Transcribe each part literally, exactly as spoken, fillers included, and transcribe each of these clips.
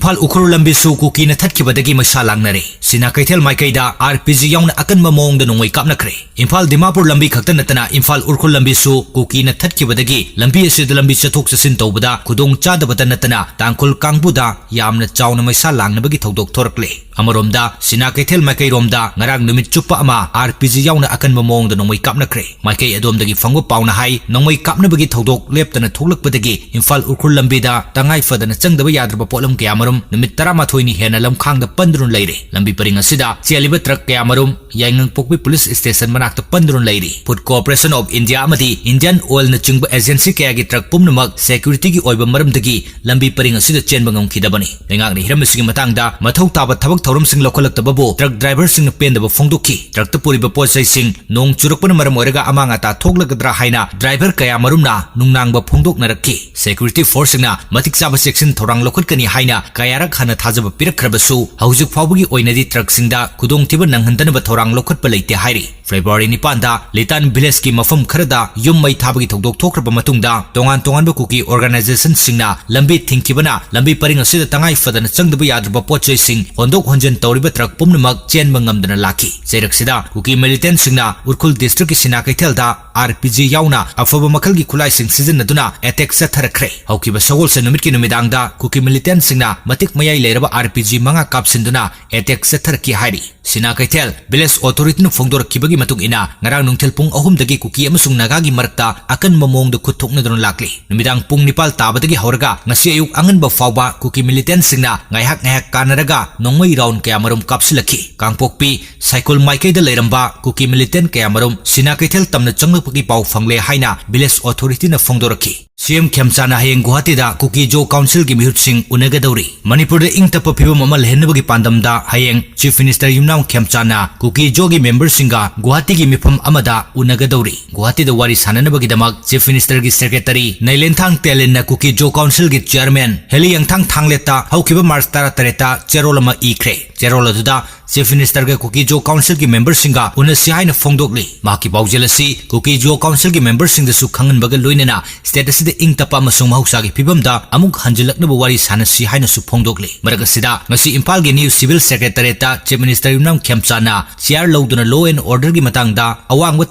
ꯏꯝꯐꯥꯜ ꯎꯈ꯭ꯔꯨꯜ ꯂꯝꯕꯤꯁꯨ ꯀꯨꯀꯤꯅ ꯊꯠꯈꯤꯕꯗꯒꯤ ꯃꯩꯁꯥ ꯂꯥꯡꯅꯔꯦ꯫ ꯁꯤꯅꯥ ꯀꯩꯊꯦꯜ ꯃꯥꯏꯀꯩꯗ ꯑꯥꯔ ꯄꯤ ꯖꯤ ꯌꯥꯎꯅ ꯑꯀꯟꯕ ꯃꯑꯣꯡꯗ ꯅꯣꯡꯃꯩ ꯀꯥꯞꯅꯈ꯭ꯔꯦ꯫ ꯏꯝꯐꯥꯜ ꯗꯤꯃꯥꯄꯨꯔ ꯂꯝꯕꯤ ꯈꯛꯇ ꯅꯠꯇꯅ ꯏꯝꯐꯥꯜ ꯎꯈ꯭ꯔꯨꯜ ꯂꯝꯕꯤꯁꯨ ꯀꯨꯀꯤꯅ ꯊꯠꯈꯤꯕꯗꯒꯤ ꯂꯝꯕꯤ ꯑꯁꯤꯗ ꯂꯝꯕꯤ ꯆꯠꯊꯣꯛ ꯆꯠꯁꯤꯟ ꯇꯧꯕꯗ ꯈꯨꯗꯣꯡ ꯆꯥꯗꯕꯇ ꯅꯠꯇꯅ ꯇꯥꯡꯈꯨꯜ ꯀꯥꯡꯕꯨꯗ ꯌꯥꯝꯅ ꯆꯥꯎꯅ ꯃꯩꯁꯥ ꯂꯥꯡꯅꯕꯒꯤ ꯊꯧꯗꯣꯛ ꯊꯣꯔꯛꯂꯦ꯫ ꯑꯃꯔꯣꯝꯗ, ꯁꯤꯅꯥ ꯀꯩꯊꯦꯜ ꯃꯥꯏꯀꯩꯔꯣꯝꯗ ꯉꯔꯥꯡ ꯅꯨꯃꯤꯠ ꯆꯨꯞꯄ ꯑꯃ ꯑꯥꯔ ꯄꯤ ꯖꯤ ꯌꯥꯎꯅ ꯑꯀꯟꯕ ꯃꯑꯣꯡꯗ ꯅꯣꯡꯃꯩ ꯀꯥꯞꯅꯈ꯭ꯔꯦ꯫ ꯃꯥꯏꯀꯩ ꯑꯗꯣꯝꯗꯒꯤ ꯐꯪꯕ ꯄꯥꯎꯅ ꯍꯥꯏ, ꯅꯣꯡꯃꯩ ꯀꯥꯞꯅꯕꯒꯤ ꯊꯧꯗꯣꯛ ꯂꯦꯞꯇꯅ ꯊꯣꯛꯂꯛꯄꯗꯒꯤ ꯏꯝꯐꯥꯜ ꯎꯈ꯭ꯔꯨꯜ ꯂꯝꯕꯤꯗ ꯇꯉꯥꯏ ꯐꯗꯅ ꯆꯪꯗꯕ ꯌꯥꯗ꯭ꯔꯕ ꯄꯣꯠꯂꯝ ꯀꯌꯥꯃꯔꯨꯝ ꯅꯨꯃꯤꯠ ꯇꯔꯥꯃꯥꯊꯣꯏꯅꯤ ꯍꯦꯟꯅ ꯂꯝꯈꯥꯡꯗ ꯄꯟꯗꯨꯅ ꯂꯩꯔꯦ꯫ ꯂꯝꯕꯤ ꯄꯔꯤꯡ ꯑꯁꯤꯗ ꯆꯦꯜꯂꯤꯕ ꯇ꯭ꯔꯛ ꯀꯌꯥꯃꯔꯨꯝ ꯌꯥꯏꯉꯪꯄꯣꯛꯄꯤ ꯄꯨꯂꯤꯁ ꯁ꯭ꯇꯦꯁꯟ ꯃꯅꯥꯛꯇ ꯄꯟꯗꯨꯅ ꯂꯩꯔꯤ꯫ Food Corporation of India ꯑꯃꯗꯤ Indian Oilꯅꯆꯤꯡꯕ agency ꯀꯌꯥꯒꯤ ꯇ꯭ꯔꯛ ꯄꯨꯝꯅꯃꯛ securityꯒꯤ ꯑꯣꯏꯕ ꯃꯔꯝꯗꯒꯤ ꯂꯝꯕꯤ ꯄꯔꯤꯡ ꯑꯁꯤꯗ ꯆꯦꯟꯕ ꯉꯝꯈꯤꯗꯕꯅꯤ꯫ ꯂꯩꯉꯥꯛꯅ ꯍꯤꯔꯝ ꯑꯁꯤꯒꯤ ꯃꯇꯥꯡꯗ ꯃꯊꯧ ꯇꯥꯕ ꯊꯕꯛ ꯊꯧꯔꯝꯁꯤꯡ ꯂꯧꯈꯠꯂꯛꯇꯕꯕꯨ ꯇ꯭ꯔꯛ ꯗ꯭ꯔꯥꯏꯚꯔꯁꯤꯡꯅ ꯄꯦꯟꯗꯕ ꯐꯣꯡꯗꯣꯛꯈꯤ꯫ ꯇ꯭ꯔꯛꯇ ꯄꯨꯔꯤꯕ ꯄꯣꯠ ꯆꯩꯁꯤꯡ ꯅꯣꯡ ꯆꯨꯔꯛꯄꯅ ꯃꯔꯝ ꯑꯣꯏꯔꯒ ꯑꯃꯥꯡ ꯑꯇꯥ ꯊꯣꯛꯂꯒꯗ꯭ꯔꯥ ꯍꯥꯏꯅ ꯗ꯭ꯔꯥꯏꯚꯔ ꯀꯌꯥꯃꯔꯨꯝꯅ ꯅꯨꯡꯅꯥꯡꯕ ꯐꯣꯡꯗꯣꯛꯅꯔꯛꯈꯤ꯫ Security forceꯁꯤꯡꯅ ꯃꯇꯤꯛ ꯆꯥꯕ ꯆꯦꯛꯁꯤꯟ ꯊꯧꯔꯥꯡ ꯂꯧꯈꯠꯀꯅꯤ ꯍꯥꯏꯅ ꯀꯌꯥꯔꯛ ꯍꯟꯅ ꯊꯥꯖꯕ ꯄꯤꯔꯛꯈ꯭ꯔꯕꯁꯨ, ꯍꯧꯖꯤꯛ ꯐꯥꯎꯕꯒꯤ ꯑꯣꯏꯅꯗꯤ ꯇ꯭ꯔꯛꯁꯤꯡꯗ ꯈꯨꯗꯣꯡꯊꯤꯕ ꯅꯪꯍꯟꯗꯅꯕ ꯊꯧꯔꯥꯡ ꯂꯧꯈꯠꯄ ꯂꯩꯇꯦ ꯍꯥꯏꯔꯤ꯫ February ꯅꯤꯄꯥꯟꯗ ꯂꯤꯇꯥꯟ villageꯀꯤ ꯃꯐꯝ ꯈꯔꯗ ꯌꯨꯝ ꯃꯩ ꯊꯥꯕꯒꯤ ꯊꯧꯗꯣꯛ ꯊꯣꯛꯈ꯭ꯔꯕ ꯃꯇꯨꯡꯗ, ꯇꯣꯉꯥꯟ ꯇꯣꯉꯥꯟꯕ ꯀꯨꯀꯤ organizationꯁꯤꯡꯅ ꯂꯝꯕꯤ ꯊꯤꯡꯈꯤꯕꯅ ꯂꯝꯕꯤ ꯄꯔꯤꯡ ꯑꯁꯤꯗ ꯇꯉꯥꯏ ꯐꯗꯅ ꯆꯪꯗꯕ ꯌꯥꯗ꯭ꯔꯕ ꯄꯣꯠ ꯆꯩꯁꯤꯡ ꯍꯣꯟꯗꯣꯛ ꯍꯣꯟꯖꯤꯟ ꯇꯧꯔꯤꯕ ꯇ꯭ꯔꯛ ꯄꯨꯝꯅꯃꯛ ꯆꯦꯟꯕ ꯉꯝꯗꯅ ꯂꯥꯛꯈꯤ꯫ ꯆꯩꯔꯛꯁꯤꯗ ꯀꯨꯀꯤ militantꯁꯤꯡꯅ ꯎꯈ꯭ꯔꯨꯜ districtꯀꯤ ꯁꯤꯅꯥ ꯀꯩꯊꯦꯜꯗ ꯑꯥꯔ ꯄꯤ ꯖꯤ ꯌꯥꯎꯅ ꯑꯐꯕ ꯃꯈꯜꯒꯤ ꯈꯨꯠꯂꯥꯏꯁꯤꯡ ꯁꯤꯖꯤꯟꯅꯗꯨꯅ attack ꯆꯠꯊꯔꯛꯈ꯭ꯔꯦ꯫ ꯍꯧꯈꯤꯕ ꯁꯒꯣꯜꯁꯦꯟ ꯅꯨꯃꯤꯠꯀꯤ ꯅꯨꯃꯤꯗꯥꯡꯗ ꯀꯨꯀꯤ militantꯁꯤꯡꯅ ꯃꯇꯤꯛ ꯃꯌꯥꯏ ꯂꯩꯔꯕ ꯑꯥꯔ ꯄꯤ ꯖꯤ ꯃꯉꯥ ꯀꯥꯞꯁꯤꯟꯗꯨꯅ attack ꯆꯠꯊꯔꯛꯈꯤ ꯍꯥꯏꯔꯤ꯫ ꯁꯤꯅꯥ ꯀꯩꯊꯦꯜ village authorityꯅ ꯐꯣꯡꯗꯣꯔꯛꯈꯤꯕꯒꯤ ꯃꯇꯨꯡ ꯏꯟꯅ, ꯉꯔꯥꯡ ꯅꯨꯡꯊꯤꯜ ꯄꯨꯡ ꯑꯍꯨꯝꯗꯒꯤ ꯀꯨꯀꯤ ꯑꯃꯁꯨꯡ ꯅꯥꯒꯥꯒꯤ ꯃꯔꯛꯇ ꯑꯀꯟꯕ ꯃꯑꯣꯡꯗ ꯈꯨꯠ ꯊꯣꯛꯅꯗꯨꯅ ꯂꯥꯛꯂꯤ꯫ ꯅꯨꯃꯤꯗꯥꯡ ꯄꯨꯡ ꯅꯤꯄꯥꯜ ꯇꯥꯕꯗꯒꯤ ꯍꯧꯔꯒ ꯉꯁꯤ ꯑꯌꯨꯛ ꯑꯉꯟꯕ ꯐꯥꯎꯕ ꯀꯨꯀꯤ militantꯁꯤꯡꯅ ꯉꯥꯏꯍꯥꯛ ꯉꯥꯏꯍꯥꯛ ꯀꯥꯟꯅꯔꯒ ꯅꯣꯡꯃꯩ round ꯀꯌꯥꯃꯔꯨꯝ ꯀꯥꯞꯁꯤꯜꯂꯛꯈꯤ꯫ ꯀꯥꯡꯄꯣꯛꯄꯤ, ꯁꯥꯏꯀꯨꯜ ꯃꯥꯏꯀꯩꯗ ꯂꯩꯔꯝꯕ ꯀꯨꯀꯤ militant ꯀꯌꯥꯃꯔꯨꯝ ꯁꯤꯅꯥ ꯀꯩꯊꯦꯜ ꯇꯝꯅ ꯆꯪꯂꯛꯄꯒꯤ ꯄꯥꯎ ꯐꯪꯂꯦ ꯍꯥꯏꯅ village authorityꯅ ꯐꯣꯡꯗꯣꯔꯛꯈꯤ꯫ ꯁꯤ ꯑꯦꯝ ꯈꯦꯝꯆꯥꯟꯅ ꯍꯌꯦꯡ ꯒꯨꯋꯥꯍꯥꯇꯤꯗ ꯀꯨꯀꯤ ꯖꯣ councilꯒꯤ ꯃꯤꯍꯨꯠꯁꯤꯡ ꯎꯅꯒꯗꯧꯔꯤ꯫ ꯃꯅꯤꯄꯨꯔꯗ ꯏꯪ ꯇꯞꯄ ꯐꯤꯕꯝ ꯑꯃ ꯂꯩꯍꯟꯅꯕꯒꯤ ꯄꯥꯟꯗꯝꯗ ꯍꯌꯦꯡ Chief Minister ꯌꯨꯝꯅꯥꯝ ꯈꯦꯝꯆꯥꯟꯅ ꯀꯨꯀꯤ ꯖꯣꯒꯤ memberꯁꯤꯡꯒ ꯒꯨꯋꯥꯍꯥꯇꯤꯒꯤ ꯃꯤꯐꯝ ꯑꯃꯗ ꯎꯅꯒꯗꯧꯔꯤ꯫ ꯒꯨꯋꯥꯍꯥꯇꯤꯗ ꯋꯥꯔꯤ ꯁꯥꯟꯅꯅꯕꯒꯤꯗꯃꯛ Chief Ministerꯒꯤ secretary ꯅꯩꯂꯦꯟꯊꯥꯡ ꯇꯦꯂꯤꯟꯅ ꯀꯨꯀꯤ ꯖꯣ councilꯒꯤ chairman ꯍꯦꯂꯤꯌꯥꯡꯊꯥꯡ ꯊꯥꯡꯂꯦꯠꯇ ꯍꯧꯈꯤꯕ March ꯇꯔꯥꯇꯔꯦꯠꯇ ꯆꯦꯔꯣꯜ ꯑꯃ ꯏꯈ꯭ꯔꯦ꯫ ꯆꯦꯔꯣꯜ ꯑꯗꯨꯗ Chief Minister ꯒ Kuki-Zo Council ꯒꯤ member ꯁꯤꯡꯒ ꯎꯅꯁꯤ ꯍꯥꯏꯅ ꯐꯣꯡꯗꯣꯛꯂꯤ꯫ ꯃꯍꯥꯛꯀꯤ ꯄꯥꯎꯖꯦꯜ ꯑꯁꯤ Kuki-Zo Council ꯒꯤ member ꯁꯤꯡꯗꯁꯨ ꯈꯪꯍꯟꯕꯒ ꯂꯣꯏꯅꯅ state ꯑꯁꯤꯗ ꯏꯪ ꯇꯞꯄ ꯑꯃꯁꯨꯡ ꯃꯍꯧꯁꯥꯒꯤ ꯐꯤꯕꯝꯗ ꯑꯃꯨꯛ ꯍꯟꯖꯤꯜꯂꯛꯅꯕ ꯋꯥꯔꯤ ꯁꯥꯟꯅꯁꯤ ꯍꯥꯏꯅꯁꯨ ꯐꯣꯡꯗꯣꯛꯂꯤ꯫ ꯃꯔꯛ ꯑꯁꯤꯗ ꯉꯁꯤ ꯏꯝꯐꯥꯜꯒꯤ new civil secretariat ꯇ Chief Minister ꯌꯨꯝꯅꯥꯝ ꯈꯦꯝꯆꯥꯅ chair ꯂꯧꯗꯨꯅ law and order ꯒꯤ ꯃꯇꯥꯡꯗ ꯑꯋꯥꯡꯕ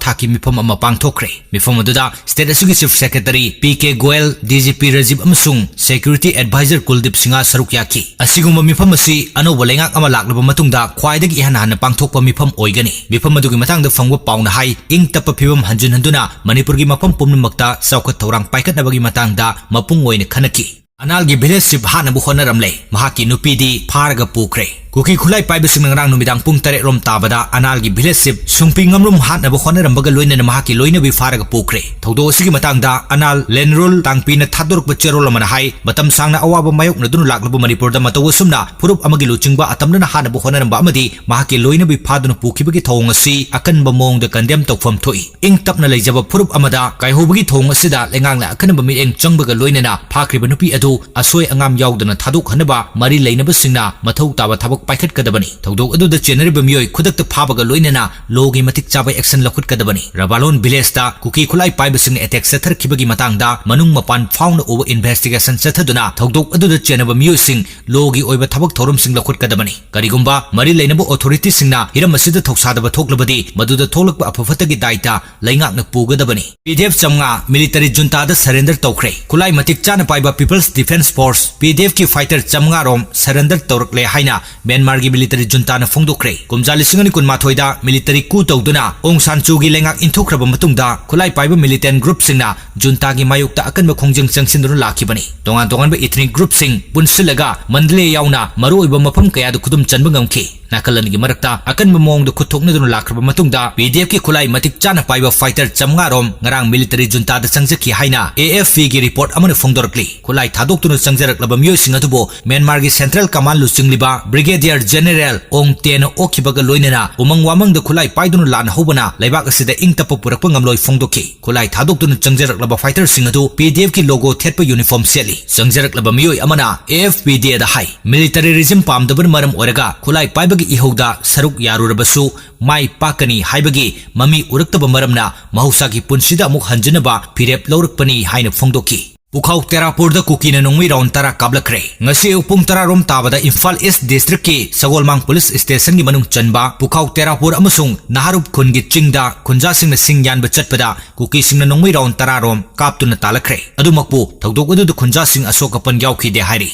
ꯊꯥꯛꯀꯤ ꯃꯤꯐꯝ ꯑꯃ ꯄꯥꯡꯊꯣꯛꯈ꯭ꯔꯦ꯫ ꯃꯤꯐꯝ ꯑꯗꯨꯗ state ꯑꯁꯤꯒꯤ Chief Secretary P K Goyal, D G P Rajiv ꯑꯃꯁꯨꯡ Security Advisor ꯀꯨꯜꯗꯤꯞ ꯁꯤꯡꯍ ꯁꯔꯨꯛ ꯌꯥꯈꯤ꯫ ꯑꯁꯤꯒꯨꯝꯕ ꯃꯤꯐꯝ ꯑꯁꯤ ꯑꯅꯧꯕ ꯂꯩꯉꯥꯛ ꯑꯃ ꯂꯥꯛꯂꯕ ꯃꯇꯨꯡꯗ ꯈ꯭ꯋꯥꯏꯗꯒꯤ ꯏꯍꯥꯟ ꯍꯥꯟꯅ ꯄꯥꯡꯊꯣꯛꯄ ꯃꯤꯐꯝ ꯑꯣꯏꯒꯅꯤ꯫ ꯃꯤꯐꯝ ꯑꯗꯨꯒꯤ ꯃꯇꯥꯡꯗ ꯐꯪꯕ ꯄꯥꯎꯅ ꯍꯥꯏ, ꯏꯪ ꯇꯞꯄ ꯐꯤꯕꯝ ꯍꯟꯖꯤꯟꯍꯟꯗꯨꯅ ꯃꯅꯤꯄꯨꯔꯒꯤ ꯃꯐꯝ ꯄꯨꯝꯅꯃꯛꯇ ꯆꯥꯎꯈꯠ ꯊꯧꯔꯥꯡ ꯄꯥꯏꯈꯠꯅꯕꯒꯤ ꯃꯇꯥꯡꯗ ꯃꯄꯨꯡ ꯑꯣꯏꯅ ꯈꯟꯅꯈꯤ꯫ ꯑꯅꯥꯜꯒꯤ village chief ꯍꯥꯠꯅꯕ ꯍꯣꯠꯅꯔꯝꯂꯦ꯫ ꯃꯍꯥꯛꯀꯤ ꯅꯨꯄꯤꯗꯤ ꯐꯥꯔꯒ ꯄꯨꯈ꯭ꯔꯦ꯫ ꯀꯨꯀꯤ ꯈꯨꯠꯂꯥꯏ ꯄꯥꯏꯕꯁꯤꯡꯅ ꯉꯔꯥꯡ ꯅꯨꯃꯤꯗꯥꯡ ꯄꯨꯡ ꯇꯔꯦꯠ ꯔꯣꯝ ꯇꯥꯕꯗ ꯑꯅꯥꯜꯒꯤ village chief ꯁꯨꯡꯄꯤ ꯉꯝꯔꯨꯝ ꯍꯥꯠꯅꯕ ꯍꯣꯠꯅꯔꯝꯕꯒ ꯂꯣꯏꯅꯅ ꯃꯍꯥꯛꯀꯤ ꯂꯣꯏꯅꯕꯤ ꯐꯥꯔꯒ ꯄꯨꯈ꯭ꯔꯦ꯫ ꯊꯧꯗꯣꯛ ꯑꯁꯤꯒꯤ ꯃꯇꯥꯡꯗ ꯑꯅꯥꯜ ꯂꯦꯟꯔꯨꯜ ꯇꯥꯡꯄꯤꯅ ꯊꯥꯗꯣꯔꯛꯄ ꯆꯦꯔꯣꯜ ꯑꯃꯅ ꯍꯥꯏ, ꯃꯇꯝ ꯁꯥꯡꯅ ꯑꯋꯥꯕ ꯃꯥꯌꯣꯛꯅꯗꯨꯅ ꯂꯥꯛꯂꯕ ꯃꯅꯤꯄꯨꯔꯗ ꯃꯇꯧ ꯑꯁꯨꯝꯅ ꯐꯨꯔꯨꯞ ꯑꯃꯒꯤ ꯂꯨꯆꯤꯡꯕ ꯑꯇꯝꯅꯅ ꯍꯥꯠꯅꯕ ꯍꯣꯠꯅꯔꯝꯕ ꯑꯃꯗꯤ ꯃꯍꯥꯛꯀꯤ ꯂꯣꯏꯅꯕꯤ ꯐꯥꯗꯨꯅ ꯄꯨꯈꯤꯕꯒꯤ ꯊꯧꯑꯣꯡ ꯑꯁꯤ ꯑꯀꯟꯕ ꯃꯑꯣꯡꯗ condemn ꯇꯧꯐꯝ ꯊꯣꯛꯏ꯫ ꯏꯪ ꯇꯞꯅ ꯂꯩꯖꯕ ꯐꯨꯔꯨꯞ ꯑꯃꯗ ꯀꯥꯏꯍꯧꯕꯒꯤ ꯊꯧꯑꯣꯡ ꯑꯁꯤꯗ ꯂꯩꯉꯥꯛꯅ ꯑꯈꯟꯅꯕ ꯃꯤꯠꯌꯦꯡ ꯆꯪꯕꯒ ꯂꯣꯏꯅꯅ ꯐꯥꯈ꯭ꯔꯤꯕ ꯅꯨꯄꯤ ꯑꯗꯨ ꯑꯁꯣꯏ ꯑꯉꯥꯝ ꯌꯥꯎꯗꯅ ꯊꯥꯗꯣꯛꯍꯟꯅꯕ ꯃꯔꯤ ꯂꯩꯅꯕꯁꯤꯡꯅ ꯃꯊꯧ ꯇꯥꯕ ꯊꯕꯛ ꯄꯥꯏꯈꯠꯀꯗꯕꯅꯤ꯫ ꯊꯧꯗꯣꯛ ꯑꯗꯨꯗ ꯆꯦꯟꯅꯔꯤꯕ ꯃꯤꯑꯣꯏ ꯈꯨꯗꯛꯇ ꯐꯥꯕꯒ ꯂꯣꯏꯅꯅ law ꯒꯤ ꯃꯇꯤꯛ ꯆꯥꯕ action ꯂꯧꯈꯠꯀꯗꯕꯅꯤ꯫ ꯔꯕꯥꯂꯣꯟ village ꯇ ꯀꯨꯀꯤ ꯈꯨꯠꯂꯥꯏ ꯄꯥꯏꯕꯁꯤꯡꯅ attack ꯆꯠꯊꯔꯛꯈꯤꯕꯒꯤ ꯃꯇꯥꯡꯗ ꯃꯅꯨꯡ ꯃꯄꯥꯟ ꯐꯥꯎꯅ ꯎꯕ investigation ꯆꯠꯊꯗꯨꯅ ꯊꯧꯗꯣꯛ ꯑꯗꯨꯗ ꯆꯦꯟꯅꯕ ꯃꯤꯑꯣꯏꯁꯤꯡ law ꯒꯤ ꯑꯣꯏꯕ ꯊꯕꯛ ꯊꯧꯔꯝꯁꯤꯡ ꯂꯧꯈꯠꯀꯗꯕꯅꯤ꯫ ꯀꯔꯤꯒꯨꯝꯕ ꯃꯔꯤ ꯂꯩꯅꯕ authority ꯁꯤꯡꯅ ꯍꯤꯔꯝ ꯑꯁꯤꯗ ꯊꯧꯁꯥꯗꯕ ꯊꯣꯛꯂꯕꯗꯤ ꯃꯗꯨꯗ ꯊꯣꯛꯂꯛꯄ ꯑꯐ ꯐꯠꯇꯒꯤ ꯗꯥꯏꯇ ꯂꯩꯉꯥꯛꯅ ꯄꯨꯒꯗꯕꯅꯤ꯫ P D F ꯆꯥꯝꯃꯉꯥ military junta ꯗ surrender ꯇꯧꯈ꯭ꯔꯦ꯫ ꯈꯨꯠꯂꯥꯏ ꯃꯇꯤꯛ ꯆꯥꯅ ꯄꯥꯏꯕ People's Defence Force, P D F ꯀꯤ fighter ꯆꯥꯝꯃꯉꯥ ꯔꯣꯝ surrender ꯇꯧꯔꯛꯂꯦ ꯍꯥꯏꯅ ꯃ꯭ꯌꯥꯟꯃꯥꯔꯒꯤ military junta ꯅ ꯐꯣꯡꯗꯣꯛꯈ꯭ꯔꯦ꯫ ꯀꯨꯝꯖꯥ ꯂꯤꯁꯤꯡ ꯑꯅꯤ ꯀꯨꯟꯃꯥꯊꯣꯏꯗ military coup ꯇꯧꯗꯨꯅ ꯑꯣꯡ ꯁꯥꯟ ꯁꯨ ꯀꯤ ꯂꯩꯉꯥꯛ ꯏꯟꯊꯨꯈ꯭ꯔꯕ ꯃꯇꯨꯡꯗ ꯈꯨꯠꯂꯥꯏ ꯄꯥꯏꯕ militant group ꯁꯤꯡꯅ junta ꯒꯤ ꯃꯥꯌꯣꯛꯇ ꯑꯀꯟꯕ ꯈꯣꯡꯖꯪ ꯆꯪꯁꯤꯟꯗꯨꯅ ꯂꯥꯛꯈꯤꯕꯅꯤ꯫ ꯇꯣꯉꯥꯟ ꯇꯣꯉꯥꯟꯕ ethnic group ꯁꯤꯡ ꯄꯨꯟꯁꯤꯜꯂꯒ ꯃꯟꯗꯂꯦ ꯌꯥꯎꯅ ꯃꯔꯨꯑꯣꯏꯕ ꯃꯐꯝ ꯀꯌꯥꯗ ꯈꯨꯗꯨꯝ ꯆꯟꯕ ꯉꯝꯈꯤ꯫ ꯅꯥꯀꯜ ꯑꯅꯤꯒꯤ ꯃꯔꯛꯇ ꯑꯀꯟꯕ ꯃꯑꯣꯡꯗ ꯈꯨꯠ ꯊꯣꯛꯅꯗꯨꯅ ꯂꯥꯛꯈ꯭ꯔꯕ ꯃꯇꯨꯡꯗ P D F ꯀꯤ ꯈꯨꯠꯂꯥꯏ ꯃꯇꯤꯛ ꯆꯥꯅ ꯄꯥꯏꯕ fighter ꯆꯥꯝꯃꯉꯥ ꯔꯣꯝ ꯉꯔꯥꯡ military junta ꯗ ꯆꯪꯖꯈꯤ ꯍꯥꯏꯅ A F P ꯒꯤ report ꯑꯃꯅ ꯐꯣꯡꯗꯣꯔꯛꯂꯤ꯫ ꯈꯨꯠꯂꯥꯏ ꯊꯥꯗꯣꯛꯇꯨꯅ ꯆꯪꯖꯔꯛꯂꯕ ꯃꯤꯑꯣꯏꯁꯤꯡ ꯑꯗꯨꯕꯨ ꯃ꯭ꯌꯥꯟꯃꯥꯔꯒꯤ central command ꯂꯨꯆꯤꯡꯂꯤꯕ Brigadier General ꯑꯣꯡ ꯇꯦꯅ ꯑꯣꯛꯈꯤꯕꯒ ꯂꯣꯏꯅꯅ ꯎꯃꯪ ꯋꯥꯃꯪꯗ ꯈꯨꯠꯂꯥꯏ ꯄꯥꯏꯗꯨꯅ ꯂꯥꯟꯅ ꯍꯧꯕꯅ ꯂꯩꯕꯥꯛ ꯑꯁꯤꯗ ꯏꯪ ꯇꯞꯄ ꯄꯨꯔꯛꯄ ꯉꯝꯂꯣꯏ ꯐꯣꯡꯗꯣꯛꯈꯤ꯫ ꯈꯨꯠꯂꯥꯏ ꯊꯥꯗꯣꯛꯇꯨꯅ ꯆꯪꯖꯔꯛꯂꯕ fighter ꯁꯤꯡ ꯑꯗꯨ P D F ꯀꯤ logo ꯊꯦꯠꯄ uniform ꯁꯦꯠꯂꯤ꯫ ꯆꯪꯖꯔꯛꯂꯕ ꯃꯤꯑꯣꯏ ꯑꯃꯅ A F P the high, military regime ꯄꯥꯝꯗꯕꯅ ꯃꯔꯝ ꯑꯣꯏꯔꯒ ꯈꯨꯠꯂꯥꯏ ꯄꯥꯏꯕꯒꯤ ꯏꯍꯧꯗ ꯁꯔꯨꯛ ꯌꯥꯔꯨꯔꯕꯁꯨ ꯃꯥꯏ ꯄꯥꯛꯀꯅꯤ ꯍꯥꯏꯕꯒꯤ ꯃꯃꯤ ꯎꯔꯛꯇꯕ ꯃꯔꯝꯅ ꯃꯍꯧꯁꯥꯒꯤ ꯄꯨꯟꯁꯤꯗ ꯑꯃꯨꯛ ꯍꯟꯖꯤꯟꯅꯕ ꯐꯤꯔꯦꯞ ꯂꯧꯔꯛꯄꯅꯤ ꯍꯥꯏꯅ ꯐꯣꯡꯗꯣꯛꯈꯤ꯫ ꯄꯨꯈꯥꯎ ꯇꯦꯔꯥꯄꯨꯔꯗ ꯀꯨꯀꯤꯅ ꯅꯣꯡꯃꯩ round ꯇꯔꯥ ꯀꯥꯞꯂꯛꯈ꯭ꯔꯦ꯫ ꯉꯁꯤ ꯑꯌꯨꯛ ꯄꯨꯡ ꯇꯔꯥ ꯔꯣꯝ ꯇꯥꯕꯗ ꯏꯝꯐꯥꯜ East District ꯀꯤ ꯁꯒꯣꯜꯃꯥꯡ Police Station ꯒꯤ ꯃꯅꯨꯡ ꯆꯟꯕ ꯄꯨꯈꯥꯎ ꯇꯦꯔꯥꯄꯨꯔ ꯑꯃꯁꯨꯡ ꯅꯍꯥꯔꯨꯞ ꯈꯨꯟꯒꯤ ꯆꯤꯡꯗ ꯈꯨꯟꯖꯥꯁꯤꯡꯅ ꯁꯤꯡ ꯌꯥꯟꯕ ꯆꯠꯄꯗ ꯀꯨꯀꯤꯁꯤꯡꯅ ꯅꯣꯡꯃꯩ round ꯇꯔꯥ ꯔꯣꯝ ꯀꯥꯞꯇꯨꯅ ꯇꯥꯜꯂꯛꯈ꯭ꯔꯦ꯫ ꯑꯗꯨꯃꯛꯄꯨ ꯊꯧꯗꯣꯛ ꯑꯗꯨꯗ ꯈꯨꯟꯖꯥꯁꯤꯡ ꯑꯁꯣꯛ ꯑꯄꯟ ꯌꯥꯎꯈꯤꯗꯦ ꯍꯥꯏꯔꯤ꯫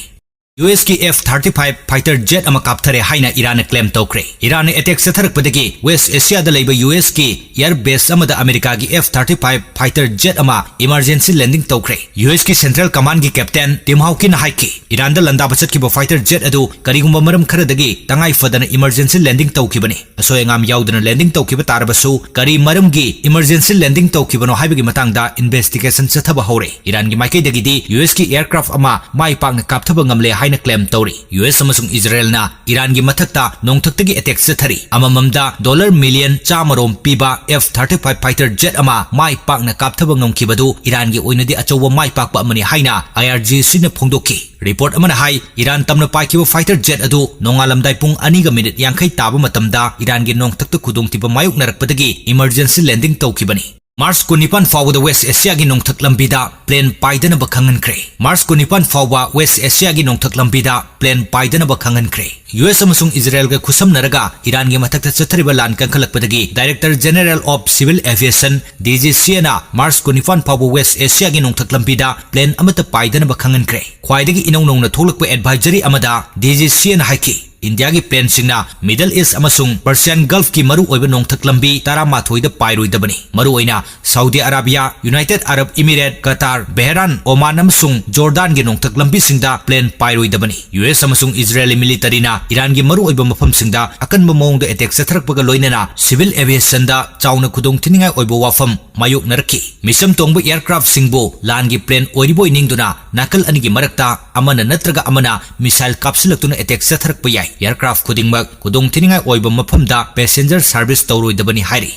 ꯌꯨ ꯑꯦꯁ ꯀꯤ F thirty five fighter jet ꯑꯃ ꯀꯥꯞꯊꯔꯦ ꯍꯥꯏꯅ ꯏꯔꯥꯟꯅ claim ꯇꯧꯈ꯭ꯔꯦ꯫ ꯏꯔꯥꯟꯅ attack ꯆꯠꯊꯔꯛꯄꯗꯒꯤ West Asia ꯗ ꯂꯩꯕ ꯌꯨ ꯑꯦꯁ ꯀꯤ air base ꯑꯃꯗ ꯑꯃꯦꯔꯤꯀꯥꯒꯤ F thirty five fighter jet ꯑꯃ emergency landing ꯇꯧꯈ꯭ꯔꯦ꯫ ꯌꯨ ꯑꯦꯁ ꯀꯤ Central Command ꯒꯤ captain Tim Hawkin ꯅ ꯍꯥꯏꯈꯤ, ꯏꯔꯥꯟꯗ ꯂꯥꯟꯗꯥꯕ ꯆꯠꯈꯤꯕ fighter jet ꯑꯗꯨ ꯀꯔꯤꯒꯨꯝꯕ ꯃꯔꯝ ꯈꯔꯗꯒꯤ ꯇꯉꯥꯏ ꯐꯗꯅ emergency landing ꯇꯧꯈꯤꯕꯅꯤ꯫ ꯑꯁꯣꯏ ꯑꯉꯥꯝ ꯌꯥꯎꯗꯅ landing ꯇꯧꯈꯤꯕ ꯇꯥꯔꯕꯁꯨ, ꯀꯔꯤ ꯃꯔꯝꯒꯤ emergency landing ꯇꯧꯈꯤꯕꯅꯣ ꯍꯥꯏꯕꯒꯤ ꯃꯇꯥꯡꯗ investigation ꯆꯠꯊꯕ ꯍꯧꯔꯦ꯫ ꯏꯔꯥꯟꯒꯤ ꯃꯥꯏꯀꯩꯗꯒꯤꯗꯤ ꯌꯨ ꯑꯦꯁ ꯀꯤ aircraft ꯑꯃ ꯃꯥꯏ ꯄꯥꯛꯅ ꯀꯥꯞꯊꯕ ꯉꯝꯂꯦ ꯍꯥꯏꯅ claim ꯇꯧꯔꯤ꯫ ꯌꯨ ꯑꯦꯁ ꯑꯃꯁꯨꯡ ꯏꯖꯔꯦꯜꯅ ꯏꯔꯥꯟꯒꯤ ꯃꯊꯛꯇ ꯅꯣꯡꯊꯛꯇꯒꯤ attack ꯆꯠꯊꯔꯤ꯫ ꯑꯃꯃꯝꯗ dollar million ꯆꯥꯝꯃ ꯔꯣꯝ ꯄꯤꯕ F thirty five fighter jet ꯑꯃ ꯃꯥꯏ ꯄꯥꯛꯅ ꯀꯥꯞꯊꯕ ꯉꯝꯈꯤꯕꯗꯨ ꯏꯔꯥꯟꯒꯤ ꯑꯣꯏꯅꯗꯤ ꯑꯆꯧꯕ ꯃꯥꯏ ꯄꯥꯛꯄ ꯑꯃꯅꯤ ꯍꯥꯏꯅ I R G C ꯅ ꯐꯣꯡꯗꯣꯛꯈꯤ꯫ Report ꯑꯃꯅ ꯍꯥꯏ, ꯏꯔꯥꯟ ꯇꯝꯅ ꯄꯥꯏꯈꯤꯕ fighter jet ꯑꯗꯨ ꯅꯣꯡꯉꯥꯜꯂꯝꯗꯥꯏ ꯄꯨꯡ ꯑꯅꯤꯒ minute ꯌꯥꯡꯈꯩ ꯇꯥꯕ ꯃꯇꯝꯗ ꯏꯔꯥꯟꯒꯤ ꯅꯣꯡꯊꯛꯇ ꯈꯨꯗꯣꯡꯊꯤꯕ ꯃꯥꯌꯣꯛꯅꯔꯛꯄꯗꯒꯤ emergency landing ꯇꯧꯈꯤꯕꯅꯤ꯫ March ꯀꯨꯟꯅꯤꯄꯥꯟ ꯐꯥꯎꯕꯗ West Asia ꯒꯤ ꯅꯣꯡꯊꯛ ꯂꯝꯕꯤꯗ plane ꯄꯥꯏꯗꯅꯕ ꯈꯪꯍꯟꯈ꯭ꯔꯦ꯫ March ꯀꯨꯟꯅꯤꯄꯥꯟ ꯐꯥꯎꯕ West Asia ꯒꯤ ꯅꯣꯡꯊꯛ ꯂꯝꯕꯤꯗ plane ꯄꯥꯏꯗꯅꯕ ꯈꯪꯍꯟꯈ꯭ꯔꯦ꯫ ꯌꯨ ꯑꯦꯁ ꯑꯃꯁꯨꯡ ꯏꯖꯔꯦꯜꯒ ꯈꯨꯠꯁꯝꯅꯔꯒ ꯏꯔꯥꯟꯒꯤ ꯃꯊꯛꯇ ꯆꯠꯊꯔꯤꯕ ꯂꯥꯟ ꯀꯟꯈꯠꯂꯛꯄꯗꯒꯤ Director General of Civil Aviation, D G C A ꯅ March ꯀꯨꯟꯅꯤꯄꯥꯟ ꯐꯥꯎꯕ West Asia ꯒꯤ ꯅꯣꯡꯊꯛ ꯂꯝꯕꯤꯗ plane ꯑꯃꯠꯇ ꯄꯥꯏꯗꯅꯕ ꯈꯪꯍꯟꯈ꯭ꯔꯦ꯫ ꯈ꯭ꯋꯥꯏꯗꯒꯤ ꯏꯅꯧ ꯅꯧꯅ ꯊꯣꯛꯂꯛꯄ advisory ꯑꯃꯗ D G C A ꯅ ꯍꯥꯏꯈꯤ, ꯏꯟꯗꯤꯌꯥꯒꯤ plane ꯁꯤꯡꯅ Middle East ꯑꯃꯁꯨꯡ Persian Gulf ꯀꯤ ꯃꯔꯨꯑꯣꯏꯕ ꯅꯣꯡꯊꯛ ꯂꯝꯕꯤ ꯇꯔꯥꯃꯥꯊꯣꯏꯗ ꯄꯥꯏꯔꯣꯏꯗꯕꯅꯤ꯫ ꯃꯔꯨꯑꯣꯏꯅ Saudi Arabia, United Arab Emirates, Qatar, Bahrain, Oman ꯑꯃꯁꯨꯡ Jordan ꯒꯤ ꯅꯣꯡꯊꯛ ꯂꯝꯕꯤꯁꯤꯡꯗ plane ꯄꯥꯏꯔꯣꯏꯗꯕꯅꯤ꯫ ꯌꯨ ꯑꯦꯁ ꯑꯃꯁꯨꯡ ꯏꯖꯔꯦꯜ military ꯅ ꯏꯔꯥꯟꯒꯤ ꯃꯔꯨꯑꯣꯏꯕ ꯃꯐꯝꯁꯤꯡꯗ ꯑꯀꯟꯕ ꯃꯑꯣꯡꯗ attack ꯆꯠꯊꯔꯛꯄꯒ ꯂꯣꯏꯅꯅ civil aviation ꯗ ꯆꯥꯎꯅ ꯈꯨꯗꯣꯡꯊꯤꯅꯤꯡꯉꯥꯏ ꯑꯣꯏꯕ ꯋꯥꯐꯝ ꯃꯥꯌꯣꯛꯅꯔꯛꯈꯤ꯫ ꯃꯤꯆꯝ ꯇꯣꯡꯕ aircraft ꯁꯤꯡꯕꯨ ꯂꯥꯟꯒꯤ plane ꯑꯣꯏꯔꯤꯕꯣꯏ ꯅꯤꯡꯗꯨꯅ ꯅꯥꯀꯜ ꯑꯅꯤꯒꯤ ꯃꯔꯛꯇ ꯑꯃꯅ ꯅꯠꯇ꯭ꯔꯒ ꯑꯃꯅ missile ꯀꯥꯞꯁꯤꯜꯂꯛꯇꯨꯅ attack ꯆꯠꯊꯔꯛꯄ ꯌꯥꯏ꯫ Aircraft ꯈꯨꯗꯤꯡꯃꯛ ꯈꯨꯗꯣꯡꯊꯤꯅꯤꯡꯉꯥꯏ ꯑꯣꯏꯕ ꯃꯐꯝꯗ passenger service ꯇꯧꯔꯣꯏꯗꯕꯅꯤ ꯍꯥꯏꯔꯤ꯫